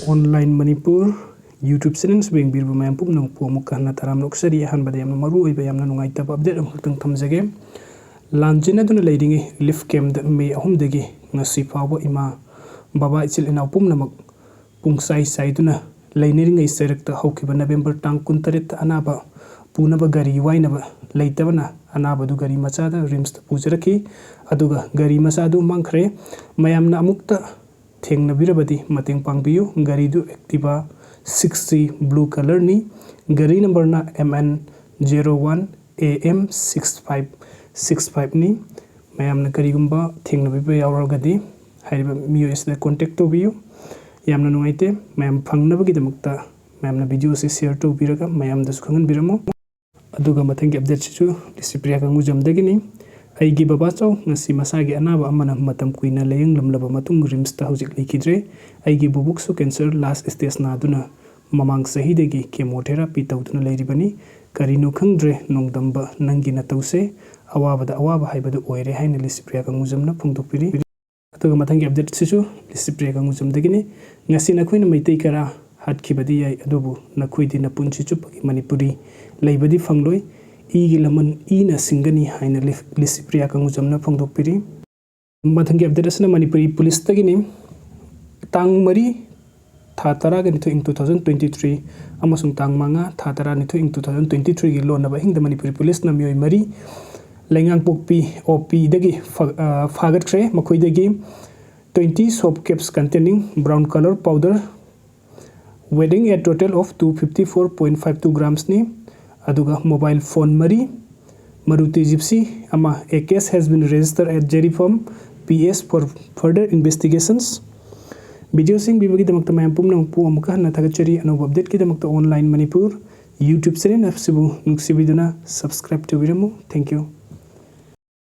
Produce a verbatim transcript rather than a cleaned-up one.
Online Manipur YouTube channel ꯁꯤꯕꯨ ꯌꯦꯡꯕꯤꯔꯤꯕ ꯃꯌꯥꯝ ꯄꯨꯝꯅꯃꯛꯄꯨ ꯑꯃꯨꯛꯀ ꯍꯟꯅ ꯇꯔꯥꯝꯅ ꯑꯣꯛꯆꯔꯤ꯫ ꯑꯍꯥꯟꯕꯗ ꯌꯥꯝꯅ ꯃꯔꯨ ꯑꯣꯏꯕ, ꯌꯥꯝꯅ ꯅꯨꯡꯉꯥꯏꯇꯕ update ꯑꯃꯈꯛꯇꯪ ꯊꯝꯖꯒꯦ꯫ ꯂꯥꯟ ꯆꯦꯟꯅꯗꯨꯅ ꯂꯩꯔꯤꯉꯩ relief camp ꯗ ꯃꯦ ꯑꯍꯨꯝꯗꯒꯤ ꯉꯁꯤ ꯐꯥꯎꯕ ꯏꯃꯥ, ꯕꯕꯥ, ꯏꯆꯤꯜ ꯏꯅꯥꯎ ꯄꯨꯝꯅꯃꯛ ꯄꯨꯡꯆꯥꯏ ꯆꯥꯏꯗꯨꯅ ꯂꯩꯅꯔꯤꯉꯩ ꯆꯩꯔꯛꯇ ꯍꯧꯈꯤꯕ ꯅꯕꯦꯝꯕꯔ ꯇꯥꯡ ꯀꯨꯟꯇꯔꯦꯠꯇ ꯑꯅꯥꯕ ꯄꯨꯅꯕ ꯒꯥꯔꯤ ꯋꯥꯏꯅꯕ ꯂꯩꯇꯕꯅ ꯑꯅꯥꯕꯗꯨ ꯒꯥꯔꯤ ꯃꯆꯥꯗ ꯔꯤꯝꯁꯇ ꯄꯨꯖꯔꯛꯈꯤ꯫ ꯑꯗꯨꯒ ꯒꯥꯔꯤ ꯃꯆꯥꯗꯨ ꯃꯥꯡꯈ꯭ꯔꯦ꯫ ꯃꯌꯥꯝꯅ ꯑꯃꯨꯛꯇ ꯊꯦꯡꯅꯕꯤꯔꯕꯗꯤ ꯃꯇꯦꯡ ꯄꯥꯡꯕꯤꯌꯨ꯫ ꯒꯥꯔꯤꯗꯨ Activa six three blue colour ꯅꯤ꯫ ꯒꯥꯔꯤ ꯅꯝꯕꯔꯅ M N zero one A M six five six five ꯅꯤ꯫ ꯃꯌꯥꯝꯅ ꯀꯔꯤꯒꯨꯝꯕ ꯊꯦꯡꯅꯕꯤꯕ ꯌꯥꯎꯔꯒꯗꯤ ꯍꯥꯏꯔꯤꯕ ꯃꯤꯑꯣꯏ ꯑꯁꯤꯗ contact ꯇꯧꯕꯤꯌꯨ꯫ ꯌꯥꯝꯅ ꯅꯨꯡꯉꯥꯏꯇꯦ꯫ ꯃꯌꯥꯝ ꯐꯪꯅꯕꯒꯤꯗꯃꯛꯇ ꯃꯌꯥꯝꯅ video ꯑꯁꯤ share ꯇꯧꯕꯤꯔꯒ ꯃꯌꯥꯝꯗꯁꯨ ꯈꯪꯍꯟꯕꯤꯔꯝꯃꯨ꯫ ꯑꯗꯨꯒ ꯃꯊꯪꯒꯤ update ꯁꯤꯁꯨ ꯂꯤꯁꯤꯄ꯭ꯔꯤꯌꯥ ꯀꯥꯡꯒꯨꯖꯝꯗꯒꯤꯅꯤ꯫ ꯑꯩꯒꯤ ꯕꯕꯥꯆꯧ ꯉꯁꯤ ꯃꯁꯥꯒꯤ ꯑꯅꯥꯕ ꯑꯃꯅ ꯃꯇꯝ ꯀꯨꯏꯅ ꯂꯥꯌꯦꯡꯂꯝꯂꯕ ꯃꯇꯨꯡ ꯔꯤꯝꯁꯇ ꯍꯧꯖꯤꯛ ꯂꯩꯈꯤꯗ꯭ꯔꯦ꯫ ꯑꯩꯒꯤ ꯕꯨꯕꯣꯛꯁꯨ cancer last stage ꯅꯥꯗꯨꯅ ꯃꯃꯥꯡ ꯆꯍꯤꯗꯒꯤ chemotherapy ꯇꯧꯗꯨꯅ ꯂꯩꯔꯤꯕꯅꯤ꯫ ꯀꯔꯤꯅꯣ ꯈꯪꯗ꯭ꯔꯦ ꯅꯣꯡꯗꯝꯕ ꯅꯪꯒꯤ ꯅꯇꯧꯁꯦ꯫ ꯑꯋꯥꯕꯗ ꯑꯋꯥꯕ ꯍꯥꯏꯕꯗꯨ ꯑꯣꯏꯔꯦ ꯍꯥꯏꯅ ꯂꯤꯁꯤꯄ꯭ꯔꯤꯌꯥ ꯀꯥꯡꯒꯨꯖꯝꯅ ꯐꯣꯡꯗꯣꯛꯄꯤꯔꯤ꯫ ꯑꯗꯨꯒ ꯃꯊꯪꯒꯤ update ꯁꯤꯁꯨ ꯂꯤꯁꯤꯄ꯭ꯔꯤꯌꯥ ꯀꯥꯡꯒꯨꯖꯝꯗꯒꯤꯅꯤ꯫ ꯉꯁꯤ ꯅꯈꯣꯏꯅ ꯃꯩꯇꯩ ꯀꯌꯥ ꯍꯥꯠꯈꯤꯕꯗꯤ ꯌꯥꯏ, ꯑꯗꯨꯕꯨ ꯅꯈꯣꯏꯗꯤ ꯅꯄꯨꯟꯁꯤ ꯆꯨꯞꯄꯒꯤ ꯃꯅꯤꯄꯨꯔꯤ ꯂꯩꯕꯗꯤ ꯐꯪꯂꯣꯏ꯫ ꯏꯒꯤ ꯂꯃꯟ ꯏꯅ ꯁꯤꯡꯒꯅꯤ ꯍꯥꯏꯅ ꯂꯤ-, ꯂꯤꯁꯤꯄ꯭ꯔꯤꯌꯥ ꯀꯥꯡꯒꯨꯖꯝꯅ ꯐꯣꯡꯗꯣꯛꯄꯤꯔꯤ꯫ ꯃꯊꯪꯒꯤ update ꯑꯁꯤꯅ ꯃꯅꯤꯄꯨꯔꯤ ꯄꯨꯂꯤꯁꯇꯒꯤꯅꯤ꯫ ꯇꯥꯡ ꯃꯔꯤ, ꯊꯥ ꯇꯔꯥꯒ ꯅꯤꯊꯣꯏ ꯏꯪ two thousand twenty three ꯑꯃꯁꯨꯡ ꯇꯥꯡ ꯃꯉꯥ, ꯊꯥ ꯇꯔꯥꯅꯤꯊꯣꯏ ꯏꯪ two thousand twenty three ꯒꯤ ꯂꯣꯟꯅꯕ ꯑꯍꯤꯡꯗ ꯃꯅꯤꯄꯨꯔꯤ ꯄꯨꯂꯤꯁꯅ ꯃꯤꯑꯣꯏ ꯃꯔꯤ ꯂꯩꯉꯥꯡꯄꯣꯛꯄꯤ ꯑꯣ ꯄꯤꯗꯒꯤ ꯐ-, ꯑ, ꯐꯥꯒꯠꯈ꯭ꯔꯦ꯫ ꯃꯈꯣꯏꯗꯒꯤ twenty soap caps containing brown colour powder, weighing a total of two fifty four point five two grams ꯅꯤ꯫ ꯑꯗꯨꯒ mobile phone ꯃꯔꯤ, Maruti Gypsy ꯑꯃ, a case has been registered at Jiribam P S for further investigations꯫ Video ꯁꯤ ꯌꯦꯡꯕꯤꯕꯒꯤꯗꯃꯛꯇ ꯃꯌꯥꯝ ꯄꯨꯝꯅꯃꯛꯄꯨ ꯑꯃꯨꯛꯀ ꯍꯟꯅ ꯊꯥꯒꯠꯆꯔꯤ꯫ ꯑꯅꯧꯕ update ꯀꯤꯗꯃꯛꯇ Online Manipur YouTube channel ꯑꯁꯤꯕꯨ ꯅꯨꯡꯁꯤꯕꯤꯗꯨꯅ subscribe ꯇꯧꯕꯤꯔꯝꯃꯨ꯫ Thank you꯫